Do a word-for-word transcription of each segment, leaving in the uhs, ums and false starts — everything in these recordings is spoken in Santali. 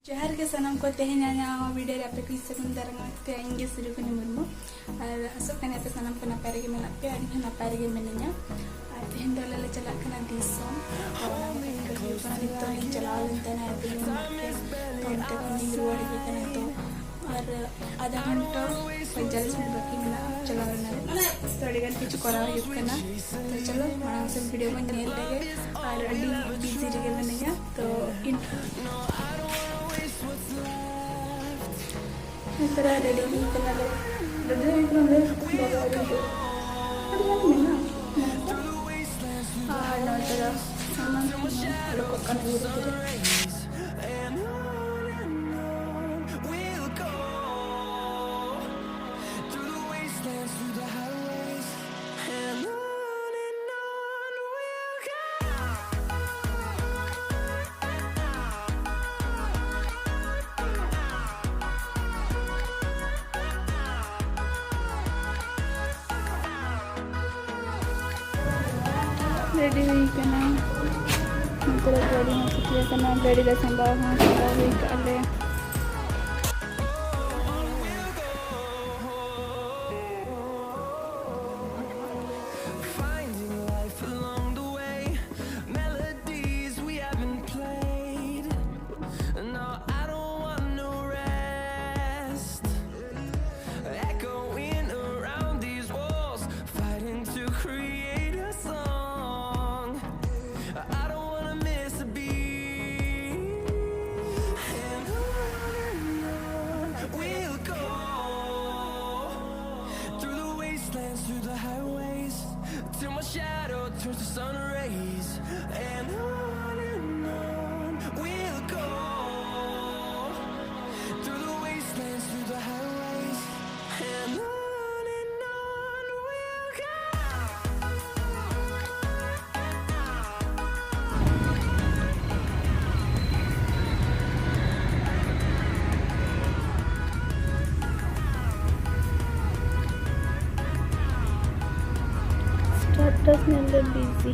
ᱡᱚᱦᱟᱨ ᱜᱮ ᱥᱟᱱᱟᱢ ᱠᱚ, ᱛᱮᱦᱮᱧ ᱤᱧᱟᱹᱜ ᱱᱟᱣᱟ video ᱨᱮ ᱟᱯᱮ ᱠᱚᱧ ᱥᱟᱹᱜᱩᱱ ᱫᱟᱨᱟᱢ ᱯᱮᱭᱟ᱾ ᱤᱧ ᱜᱮ ᱥᱤᱨᱩᱠᱩᱱᱤ ᱢᱩᱨᱢᱩ, ᱟᱨ ᱟᱥᱚᱜ ᱠᱟᱱᱟ ᱟᱯᱮ ᱥᱟᱱᱟᱢ ᱠᱚ ᱱᱟᱯᱟᱭ ᱨᱮᱜᱮ ᱢᱮᱱᱟᱜ ᱯᱮᱭᱟ᱾ ᱟᱨ ᱤᱧ ᱦᱚᱸ ᱱᱟᱯᱟᱭ ᱨᱮᱜᱮ ᱢᱤᱱᱟᱹᱧᱟ᱾ ᱟᱨ ᱛᱮᱦᱮᱧ ᱫᱚ ᱟᱞᱮ ᱞᱮ ᱪᱟᱞᱟᱜ ᱠᱟᱱᱟ ᱫᱤᱥᱚᱢ᱾ ᱛᱚ ᱚᱱᱟ ᱠᱷᱟᱹᱛᱤᱨ ᱛᱮ ᱦᱩᱭᱩᱜ ᱠᱟᱱᱟ, ᱱᱤᱛᱚᱜ ᱞᱤᱧ ᱪᱟᱞᱟᱣ ᱞᱮᱱ ᱛᱟᱦᱮᱱᱟ ᱟᱨ ᱛᱮᱦᱮᱧ ᱢᱟᱨᱠᱮᱴ, ᱛᱚ ᱚᱱᱛᱮ ᱠᱷᱚᱱ ᱞᱤᱧ ᱨᱩᱣᱟᱹᱲ ᱦᱮᱡ ᱟᱠᱟᱱᱟ᱾ ᱛᱚ ᱟᱨ ᱟᱫᱷᱟ ᱜᱷᱚᱱᱴᱟ ᱯᱚᱸᱭᱛᱟᱞᱞᱤᱥ ᱢᱤᱱᱤᱴ ᱵᱟᱹᱠᱤ ᱢᱮᱱᱟᱜᱼᱟ ᱪᱟᱞᱟᱣ ᱨᱮᱱᱟᱜ᱾ ᱛᱚ ᱟᱹᱰᱤ ᱜᱟᱱ ᱠᱤᱪᱷᱩ ᱠᱚᱨᱟᱣ ᱦᱩᱭᱩᱜ ᱠᱟᱱᱟ᱾ ᱛᱚ ᱪᱚᱞᱚ ᱢᱟᱲᱟᱝ ᱥᱮᱫ video ᱵᱚᱱ ᱧᱮᱞ ᱞᱮᱜᱮ᱾ ᱟᱨ ᱟᱹᱰᱤ busy ᱨᱮᱜᱮ ᱢᱤᱱᱟᱹᱧᱟ᱾ ᱛᱚ ᱤᱧ ᱱᱮᱛᱟᱨ ready ᱦᱩᱭ ᱠᱟᱱᱟᱞᱮ᱾ Ready ᱦᱩᱭ ᱠᱟᱱᱟᱞᱮ᱾ ᱵᱟᱵᱟ ᱟᱹᱣᱨᱤ ᱦᱤᱡᱩᱜ᱾ ᱟᱹᱰᱤ ᱜᱟᱱ ᱢᱮᱱᱟᱜᱼᱟ᱾ ᱟᱨ ᱱᱚᱛᱮ ᱫᱚ ᱥᱟᱢᱟᱱ ᱠᱚ ᱩᱰᱩᱠᱚᱜ ᱠᱟᱱᱟ ᱫᱷᱤᱨᱮ ᱫᱷᱤᱨᱮ᱾ Ready ᱦᱩᱭ ᱠᱟᱱᱟ᱾ ᱱᱚᱛᱮ ᱨᱮ ᱜᱟᱹᱰᱤ ᱦᱚᱸ ᱪᱷᱩᱴᱤ ᱟᱠᱟᱱᱟ᱾ ᱜᱟᱹᱰᱤ ᱨᱮ ᱥᱟᱢᱵᱟᱣ ᱦᱚᱸ ᱥᱟᱢᱵᱟᱣ ᱦᱩᱭ ᱠᱟᱜᱼᱟ ᱞᱮ᱾ Finding life along the way, melodies we haven't played. No, I don't want no rest. Echoing around these walls, fighting to create a song. I don't wanna miss a beat. And on and on we'll go, through the wastelands, through the highways, till my shadow turns to sun rays. And on and on we'll go, through the wastelands, through the highways. And on and on we'll go. Status ᱧᱮᱞ ᱨᱮ busy.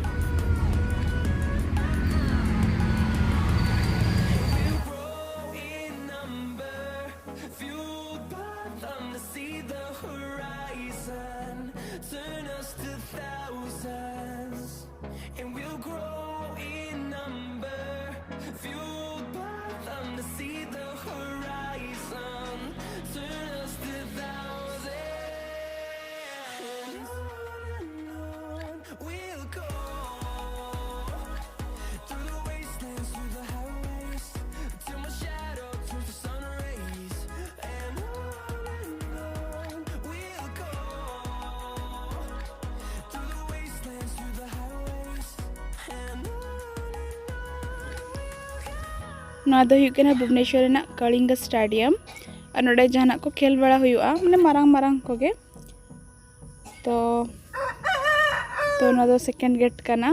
ᱱᱚᱣᱟ ᱫᱚ ᱦᱩᱭᱩᱜ ᱠᱟᱱᱟ ᱵᱷᱩᱵᱽᱱᱮᱥᱚᱨ ᱨᱮᱱᱟᱜ ᱠᱟᱞᱤᱝᱜᱟ ᱥᱴᱮᱰᱤᱭᱟᱢ᱾ ᱟᱨ ᱱᱚᱰᱮ ᱡᱟᱦᱟᱱᱟᱜ ᱠᱚ ᱠᱷᱮᱞ ᱵᱟᱲᱟ ᱦᱩᱭᱩᱜᱼᱟ, ᱢᱟᱱᱮ ᱢᱟᱨᱟᱝ ᱢᱟᱨᱟᱝ ᱠᱚᱜᱮ᱾ ᱛᱚ, ᱛᱚ ᱱᱚᱣᱟ ᱫᱚ ᱥᱮᱠᱮᱱᱰ ᱜᱮᱴ ᱠᱟᱱᱟ᱾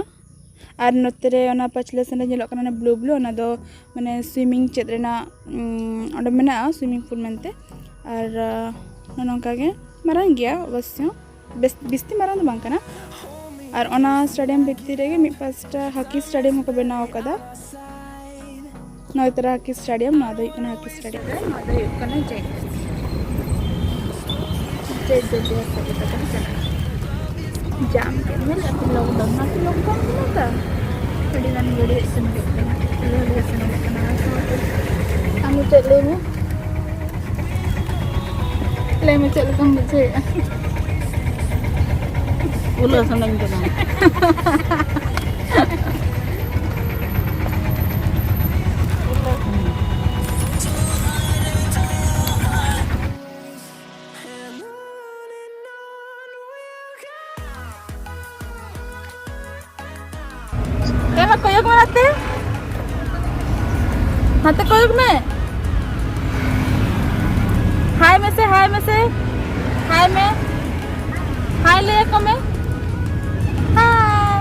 ᱟᱨ ᱱᱚᱛᱮ ᱨᱮ ᱚᱱᱟ ᱯᱟᱪᱷᱞᱮ ᱥᱮᱱ ᱨᱮ ᱧᱮᱞᱚᱜ ᱠᱟᱱᱟ, ᱚᱱᱟ ᱵᱞᱩ ᱵᱞᱩ, ᱚᱱᱟ ᱫᱚ ᱢᱟᱱᱮ ᱥᱩᱭᱢᱤᱝ ᱪᱮᱫ ᱨᱮᱱᱟᱜ, ᱩᱸ, ᱚᱸᱰᱮ ᱢᱮᱱᱟᱜᱼᱟ ᱥᱩᱭᱢᱤᱝ ᱯᱩᱞ ᱢᱮᱱᱛᱮ᱾ ᱟᱨ, ᱟᱸ, ᱱᱚᱜᱼᱚ ᱱᱚᱝᱠᱟ ᱜᱮ ᱢᱟᱨᱟᱝ ᱜᱮᱭᱟ ᱚᱵᱚᱥᱥᱚ, ᱵᱮᱥ, ᱵᱤᱥᱛᱤ ᱢᱟᱨᱟᱝ ᱫᱚ ᱵᱟᱝ ᱠᱟᱱᱟ᱾ ᱟᱨ ᱚᱱᱟ ᱥᱴᱮᱰᱤᱭᱟᱢ ᱵᱷᱤᱛᱤᱨ ᱨᱮᱜᱮ ᱢᱤᱫ ᱯᱟᱥᱴᱟ ᱦᱚᱠᱤ ᱥᱴᱮᱰᱤᱭᱟᱢ ᱦᱚᱸᱠᱚ ᱵᱮᱱᱟᱣ ᱟᱠᱟᱫᱟ᱾ ᱱᱚᱜᱼᱚᱭ ᱛᱚᱨᱟ ᱦᱟᱠᱤ ᱥᱴᱮᱰᱤᱭᱟᱢ, ᱱᱚᱣᱟ ᱫᱚ ᱦᱩᱭᱩᱜ ᱠᱟᱱᱟ ᱦᱟᱠᱤ ᱥᱴᱮᱰᱤᱭᱟᱢ᱾ ᱱᱚᱣᱟ ᱫᱚ ᱦᱩᱭᱩᱜ ᱠᱟᱱᱟ ᱡᱮ, ᱡᱮ, ᱡᱮ, ᱡᱮ, ᱡᱮ, ᱡᱮ, ᱡᱟᱢ ᱠᱮᱫ ᱢᱮ, ᱞᱚᱠᱰᱟᱣᱩᱱ ᱢᱟ ᱛᱚ ᱞᱚᱠᱰᱟᱣᱩᱱ ᱠᱟᱱᱟ ᱛᱚ᱾ ᱟᱹᱰᱤ ᱜᱟᱱ ᱜᱟᱹᱰᱤ ᱥᱮᱱᱚᱜ ᱠᱟᱱᱟ, ᱟᱹᱰᱤ ᱜᱟᱱ ᱜᱟᱹᱰᱤ ᱥᱮᱱᱚᱜ ᱠᱟᱱᱟ᱾ ᱟᱢ ᱪᱮᱫ ᱞᱟᱹᱭ ᱢᱮ? ᱞᱟᱹᱭ ᱢᱮ, ᱪᱮᱫ ᱞᱮᱠᱟᱢ ᱵᱩᱡᱷᱟᱹᱣᱮᱫᱼᱟ? ᱩᱞᱟᱹ ᱥᱟᱱᱟᱧ ᱠᱟᱱᱟ᱾ ᱮ ᱢᱟ, ᱠᱚᱭᱚᱜ ᱢᱮ ᱱᱟᱛᱮ᱾ ᱱᱟᱛᱮ ᱠᱚᱭᱚᱜ ᱢᱮ᱾ ᱦᱟᱭ ᱢᱮᱥᱮ, ᱦᱟᱭ ᱢᱮᱥᱮ᱾ ᱦᱟᱭ ᱢᱮ᱾ ᱦᱟᱭ ᱞᱟᱹᱭ ᱟᱠᱚ ᱢᱮ᱾ ᱦᱟᱭ᱾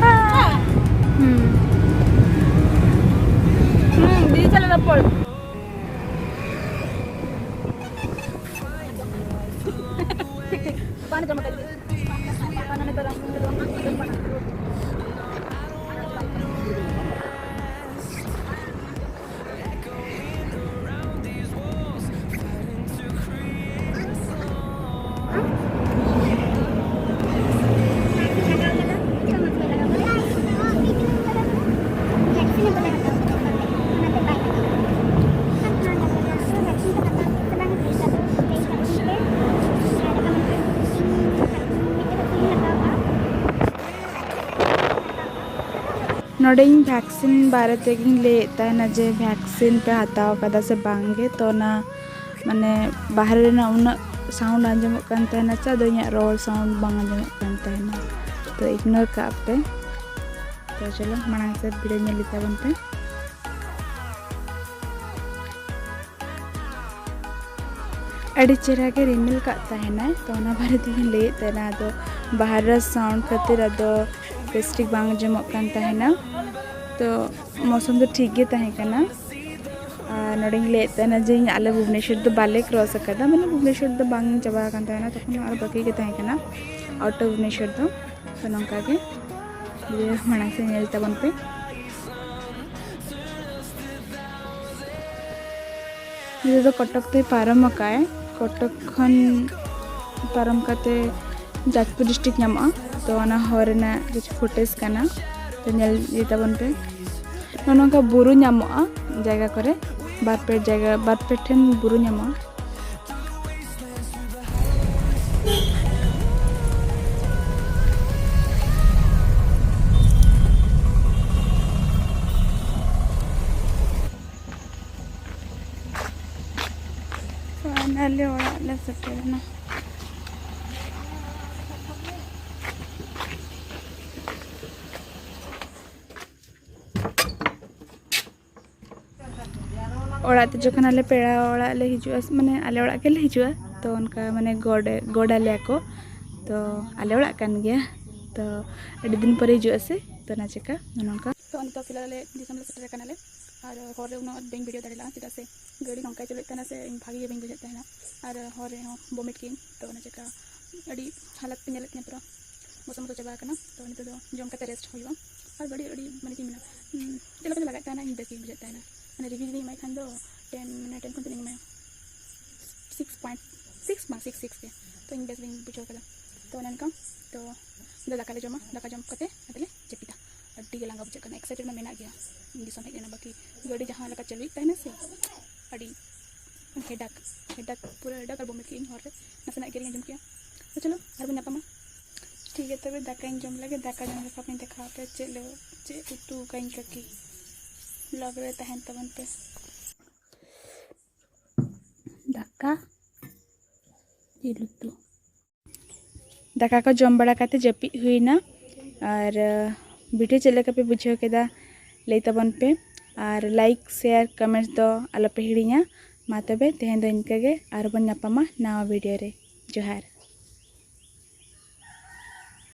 ᱦᱟᱭ᱾ ᱦᱩᱸ᱾ ᱦᱩᱸ, ᱫᱤᱫᱤ ᱥᱟᱞᱟᱜ ᱨᱚᱯᱚᱲ᱾ ᱱᱚᱰᱮ ᱤᱧ ᱵᱷᱮᱠᱥᱤᱱ ᱵᱟᱨᱮ ᱛᱮᱜᱮᱧ ᱞᱟᱹᱭᱮᱫ ᱛᱟᱦᱮᱱᱟ ᱡᱮ ᱵᱷᱮᱠᱥᱤᱱ ᱯᱮ ᱦᱟᱛᱟᱣ ᱠᱟᱫᱟ ᱥᱮ ᱵᱟᱝ ᱜᱮ᱾ ᱛᱚ ᱚᱱᱟ ᱢᱟᱱᱮ ᱵᱟᱦᱨᱮ ᱨᱮᱱᱟᱜ ᱩᱱᱟᱹᱜ ᱥᱟᱣᱩᱱᱰ ᱟᱸᱡᱚᱢᱚᱜ ᱠᱟᱱ ᱛᱟᱦᱮᱱᱟ ᱪᱮ, ᱟᱫᱚ ᱤᱧᱟᱹᱜ ᱨᱚᱲ ᱥᱟᱣᱩᱱᱰ ᱵᱟᱝ ᱟᱸᱡᱚᱢᱚᱜ ᱠᱟᱱ ᱛᱟᱦᱮᱱᱟ, ᱛᱚ ᱤᱜᱱᱳᱨ ᱠᱟᱜ ᱯᱮ᱾ ᱛᱚ ᱪᱚᱞᱚ, ᱢᱟᱲᱟᱝ ᱥᱮᱫ video ᱧᱮᱞ ᱤᱫᱤ ᱛᱟᱵᱚᱱ ᱯᱮ᱾ ᱟᱹᱰᱤ ᱪᱮᱦᱨᱟ ᱜᱮ ᱨᱤᱢᱤᱞ ᱠᱟᱜ ᱛᱟᱦᱮᱱᱟᱭ, ᱛᱚ ᱚᱱᱟ ᱵᱟᱨᱮ ᱛᱮᱜᱤᱧ ᱞᱟᱹᱭᱮᱫ ᱛᱟᱦᱮᱱᱟ᱾ ᱟᱫᱚ ᱵᱟᱦᱟᱨ ᱨᱮ sound ᱠᱷᱟᱹᱛᱤᱨ ᱟᱫᱚ ᱵᱮᱥ ᱴᱷᱤᱠ ᱵᱟᱝ ᱟᱸᱡᱚᱢᱚᱜ ᱠᱟᱱ ᱛᱟᱦᱮᱱᱟ᱾ ᱛᱚ ᱢᱳᱥᱚᱢ ᱫᱚ ᱴᱷᱤᱠ ᱜᱮ ᱛᱟᱦᱮᱸ ᱠᱟᱱᱟ᱾ ᱟᱨ ᱱᱚᱰᱮᱧ ᱞᱟᱹᱭᱮᱫ ᱛᱟᱦᱮᱱᱟ ᱡᱮ ᱤᱧ ᱟᱞᱮ ᱵᱷᱩᱵᱽᱱᱮᱥᱚᱨ ᱫᱚ ᱵᱟᱞᱮ cross ᱟᱠᱟᱫᱟ, ᱢᱟᱱᱮ ᱵᱷᱩᱵᱽᱱᱮᱥᱚᱨ ᱫᱚ ᱵᱟᱝ ᱪᱟᱵᱟ ᱟᱠᱟᱱ ᱛᱟᱦᱮᱱᱟ, ᱛᱚᱠᱷᱚᱱ ᱟᱨ ᱵᱟᱹᱠᱤ ᱜᱮ ᱛᱟᱦᱮᱸ ᱠᱟᱱᱟ out of ᱵᱷᱩᱵᱽᱱᱮᱥᱚᱨ ᱫᱚ᱾ ᱛᱚ ᱱᱚᱝᱠᱟ ᱜᱮ ᱤᱭᱟᱹ ᱢᱟᱲᱟᱝ ᱥᱮᱫ ᱧᱮᱞ ᱛᱟᱵᱚᱱ ᱯᱮ᱾ ᱱᱤᱛᱚᱜ ᱫᱚ ᱠᱚᱴᱚᱠ ᱛᱮᱭ ᱯᱟᱨᱚᱢ ᱟᱠᱟᱫᱟᱭ, ᱠᱚᱴᱚᱠ ᱠᱷᱚᱱ ᱯᱟᱨᱚᱢ ᱠᱟᱛᱮ ᱡᱟᱡᱽᱯᱩᱨ district ᱧᱟᱢᱚᱜᱼᱟ᱾ ᱛᱚ ᱚᱱᱟ ᱦᱚᱨ ᱨᱮᱱᱟᱜ ᱠᱤᱪᱷᱩ footage ᱠᱟᱱᱟ, ᱛᱚ ᱧᱮᱞ ᱤᱫᱤ ᱛᱟᱵᱚᱱ ᱯᱮ᱾ ᱱᱚᱜᱼᱚ ᱱᱚᱝᱠᱟ ᱵᱩᱨᱩ ᱧᱟᱢᱚᱜᱼᱟ ᱡᱟᱭᱜᱟ ᱠᱚᱨᱮ, ᱵᱟᱨ ᱯᱮ ᱡᱟᱭᱜᱟ, ᱵᱟᱨ ᱯᱮ ᱴᱷᱮᱱ ᱵᱩᱨᱩ ᱧᱟᱢᱚᱜᱼᱟ᱾ Finally ᱚᱲᱟᱜ ᱞᱮ ᱥᱮᱴᱮᱨᱮᱱᱟ᱾ ᱚᱲᱟᱜ ᱛᱮ ᱡᱚᱠᱷᱚᱱ ᱟᱞᱮ ᱯᱮᱲᱟ ᱚᱲᱟᱜ ᱞᱮ ᱦᱤᱡᱩᱜᱼᱟ, ᱢᱟᱱᱮ ᱟᱞᱮ ᱚᱲᱟᱜ ᱜᱮᱞᱮ ᱦᱤᱡᱩᱜᱼᱟ, ᱛᱚ ᱚᱱᱠᱟ ᱢᱟᱱᱮ ᱜᱚᱰ, ᱜᱚᱰ ᱟᱞᱮᱭᱟ ᱠᱚ, ᱛᱚ ᱟᱞᱮ ᱚᱲᱟᱜ ᱠᱟᱱ ᱜᱮᱭᱟ, ᱛᱚ ᱟᱹᱰᱤ ᱫᱤᱱ ᱯᱚᱨᱮ ᱦᱤᱡᱩᱜᱼᱟ ᱥᱮ, ᱛᱚ ᱚᱱᱟ ᱪᱮᱠᱟ ᱱᱚᱝᱠᱟ᱾ ᱛᱚ ᱱᱤᱛᱚᱜ ᱯᱷᱤᱞᱦᱟᱞ ᱟᱞᱮ ᱫᱤᱥᱚᱢ ᱞᱮ ᱥᱮᱴᱮᱨ ᱟᱠᱟᱱᱟᱞᱮ, ᱟᱨ ᱦᱚᱨ ᱨᱮ ᱩᱱᱟᱹᱜ ᱟᱸᱴ ᱵᱟᱹᱧ video ᱫᱟᱲᱮ ᱞᱮᱫᱟ, ᱪᱮᱫᱟᱜ ᱥᱮ ᱜᱟᱹᱰᱤ ᱱᱚᱝᱠᱟᱭ ᱪᱟᱹᱞᱩᱭᱮᱫ ᱛᱟᱦᱮᱱᱟ ᱥᱮ, ᱤᱧ ᱵᱷᱟᱜᱮ ᱜᱮ ᱵᱟᱹᱧ ᱵᱩᱡᱷᱟᱹᱣᱮᱫ ᱛᱟᱦᱮᱱᱟ, ᱟᱨ ᱦᱚᱨ ᱨᱮᱦᱚᱸ vomit ᱠᱮᱫᱟᱹᱧ, ᱛᱚ ᱚᱱᱟ ᱪᱮᱠᱟ ᱟᱹᱰᱤ ᱦᱟᱞᱚᱛ ᱯᱮ ᱧᱮᱞᱮᱫ ᱛᱤᱧᱟᱹ ᱯᱩᱨᱟᱹ ᱢᱚᱥᱚᱢ ᱠᱚ ᱪᱟᱵᱟ ᱟᱠᱟᱱᱟ᱾ ᱛᱚ ᱱᱤᱛᱚᱜ ᱫᱚ ᱡᱚᱢ ᱠᱟᱛᱮ rest ᱦᱩᱭᱩᱜᱼᱟ᱾ ᱟᱨ ᱜᱟᱹᱰᱤ ᱟᱹᱰᱤ, ᱢᱟᱱᱮ ᱪᱮᱫ ᱤᱧ ᱢᱮᱱᱟ, ᱩᱸ, ᱪᱮᱫ ᱞᱮᱠᱟ ᱪᱚ ᱞᱟᱜᱟᱜ ᱛᱟᱦᱮᱱᱟ, ᱤᱧ ᱵᱮᱥ ᱜᱤᱧ ᱵᱩᱡᱷᱟᱹᱣᱮᱫ ᱛᱟᱦᱮᱱᱟ᱾ ᱢᱟᱱᱮ review ᱡᱩᱫᱤᱧ ᱮᱢᱟᱭ ᱠᱷᱟᱱ ᱫᱚ ten, ᱢᱟᱱᱮ ten ᱠᱷᱚᱱ ᱛᱤᱱᱟᱹᱜ ᱤᱧ ᱮᱢᱟᱭᱟ, six point six ᱵᱟᱝ, six six ᱜᱮ᱾ ᱛᱚ ᱤᱧ ᱵᱮᱥ ᱜᱤᱧ ᱵᱩᱡᱷᱟᱹᱣ ᱠᱟᱫᱟ᱾ ᱛᱚ ᱚᱱᱮ ᱚᱱᱠᱟ, ᱛᱚ ᱫᱚ ᱫᱟᱠᱟ ᱞᱮ ᱡᱚᱢᱟ, ᱫᱟᱠᱟ ᱡᱚᱢ ᱠᱟᱛᱮ ᱟᱫᱚ ᱞᱮ ᱡᱟᱹᱯᱤᱫᱟ᱾ ᱟᱹᱰᱤ ᱜᱮ ᱞᱟᱸᱜᱟ ᱵᱩᱡᱷᱟᱹᱜ ᱠᱟᱱᱟ, excited ᱢᱟ ᱢᱮᱱᱟᱜ ᱜᱮᱭᱟ, ᱤᱧ ᱫᱤᱥᱚᱢ ᱦᱮᱡ ᱨᱮᱱᱟᱜ, ᱵᱟᱹᱠᱤ ᱜᱟᱹᱰᱤ ᱡᱟᱦᱟᱸ ᱞᱮᱠᱟ ᱪᱟᱹᱞᱩᱭᱮᱫ ᱛᱟᱦᱮᱱᱟ ᱥᱮ, ᱟᱹᱰᱤ headache, headache, ᱯᱩᱨᱟᱹ headache ᱟᱨ vomit ᱠᱮᱫ ᱤᱧ ᱦᱚᱨ ᱨᱮ, ᱱᱟᱥᱮᱱᱟᱜ ᱜᱮ ᱟᱸᱡᱚᱢ ᱠᱮᱜᱼᱟ᱾ ᱛᱚ ᱪᱚᱞᱚ ᱟᱨᱵᱚᱱ ᱧᱟᱯᱟᱢᱟ᱾ ᱴᱷᱤᱠ ᱜᱮᱭᱟ, ᱛᱚᱵᱮ ᱫᱟᱠᱟᱧ ᱡᱚᱢ ᱞᱮᱜᱮ, ᱫᱟᱠᱟ ᱡᱚᱢ ᱞᱮᱠᱷᱟᱱ ᱵᱚᱱ ᱫᱮᱠᱷᱟᱣ ᱟᱯᱮᱭᱟ ᱪᱮᱫ ᱞᱮ, ᱪᱮᱫ ᱩᱛᱩ ᱠᱟᱹᱧ ᱠᱟᱹᱠᱤ᱾ Vlog ᱨᱮ ᱛᱟᱦᱮᱱ ᱛᱟᱵᱚᱱ ᱯᱮ᱾ ᱫᱟᱠᱟ, ᱡᱤᱞ ᱩᱛᱩ᱾ ᱫᱟᱠᱟ ᱠᱚ ᱡᱚᱢ ᱵᱟᱲᱟ ᱠᱟᱛᱮ ᱡᱟᱹᱯᱤᱫ ᱦᱩᱭᱱᱟ, ᱟᱨ, ᱟᱸ, video ᱪᱮᱫ ᱞᱮᱠᱟ ᱯᱮ ᱵᱩᱡᱷᱟᱹᱣ ᱠᱮᱫᱟ, ᱞᱟᱹᱭ ᱛᱟᱵᱚᱱ ᱯᱮ᱾ ᱟᱨ like, share, comments ᱫᱚ ᱟᱞᱚᱯᱮ ᱦᱤᱲᱤᱧᱟ᱾ ᱢᱟ ᱛᱚᱵᱮ ᱛᱮᱦᱮᱧ ᱫᱚ ᱤᱱᱠᱟᱹ ᱜᱮ, ᱟᱨᱵᱚᱱ ᱧᱟᱯᱟᱢᱟ ᱱᱟᱣᱟ video ᱨᱮ᱾ ᱡᱚᱦᱟᱨ᱾